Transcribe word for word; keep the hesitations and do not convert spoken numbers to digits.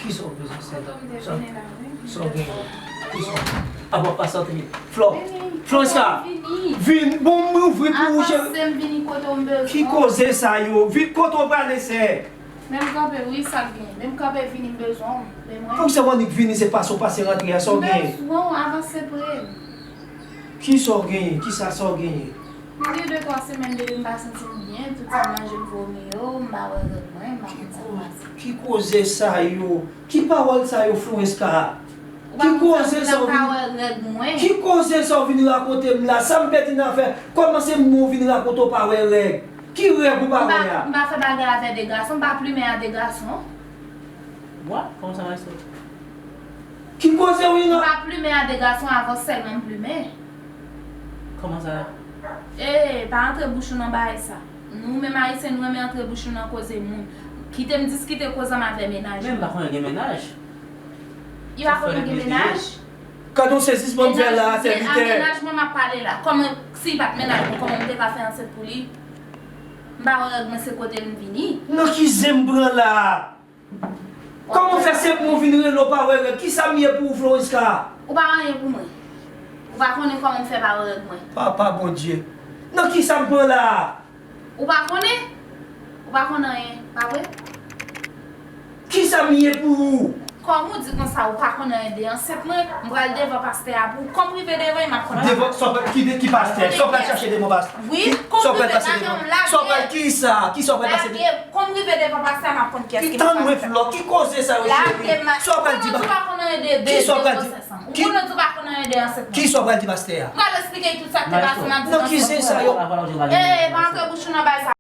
Kisa w bezwen, sè? Sa w genyen? Kisa w... Apa w pa santre? Flò, Florenska, vin, bon, m ouvri pou ou, cheri. Avanse, m vini kote w, m bezwen w. Ki koze sa yo? Vin, kote w prale, sè? Men m kanpe, wi, sa k gen. Men m kanpe, vini, m bezwen w. Men mwen... Poukisa w annik vini, se pase w pase rantre a, sa w genyen? M bezwen w, avanse pre m. Kisa w genyen? Kisa sa w genyen? M gen de twa semèn depi m pa santi m byen, tout sa m manje m vomi yo, m pa wè règ mwen, m pa konn sa k pase. Ki koze sa yo? Ki pawòl sa yo, Florenska? Ki koze sa w vin... Ki koze sa w vin rakonte m la? Sa m pèdi nan afè? Kòman se mwen w vin rakonte w pa wè règ? Ki règ ou pa wè a? M pa fè bagay avè de gason, m pa plimen a de gason. What? Kòman sa maestro? Ki koze w vin... M pa plimen a de gason, avan sèlman m plimen. Kòman sa? Ee, pa antre bouch ou nan bagay sa. Nou menm Ayisyen, nou renmen antre bouch nou nan koze moun. Kite m diskite koze m avè mennaj mwen. Men m pa konnen gen mennaj. Li pa konnen gen mennaj? Gad yon sezisman m fè la, sèvitè. A mennaj mwen m ap pale la. Kòman, si li pa t mennaj mwen, kòman m te ka fè ansent pou li? M pa wè règ mwen, se kote m vini. Nan ki zen m pran la? Kòman w fè senk mwa w vin rele w pa wè règ? Kisa m ye pou ou, Florenska? Ou pa anyen pou mwen. Ou pa konnen kòman m fè pa wè règ mwen. Papa Bondye. Nan kisa m pran la? Ou pa konnen? Ou pa konn anyen, pa vre? Kisa m ye pou ou? Kòm ou di konsa ou pa konn anyen de ansent mwen, m pral devan pastè a pou ou. Kòm rive devan, m ap konn. Devan, sa w pral, ki, ki pastè? Sa w pral chache devan pastè? Wi, kòm rive, lage m lage. Sa w pral kisa? Kisa w pral pase? Lage, kòm rive devan pastè a, m ap konn kiyès ki pastè. Tann mwen, Flò, ki koze sa yo, cheri? Sa w pral di pastè? Ou konnen ou pa konn anyen de, de, de gwo sèsan. Ou konnen ou pa konn anyen de ansent mwen. Kisa w pral di pastè a? M pral eksplike tout sa k te pase nan... Nan ki zen sa yo? Ee, pa antre bouch ou nan bagay sa.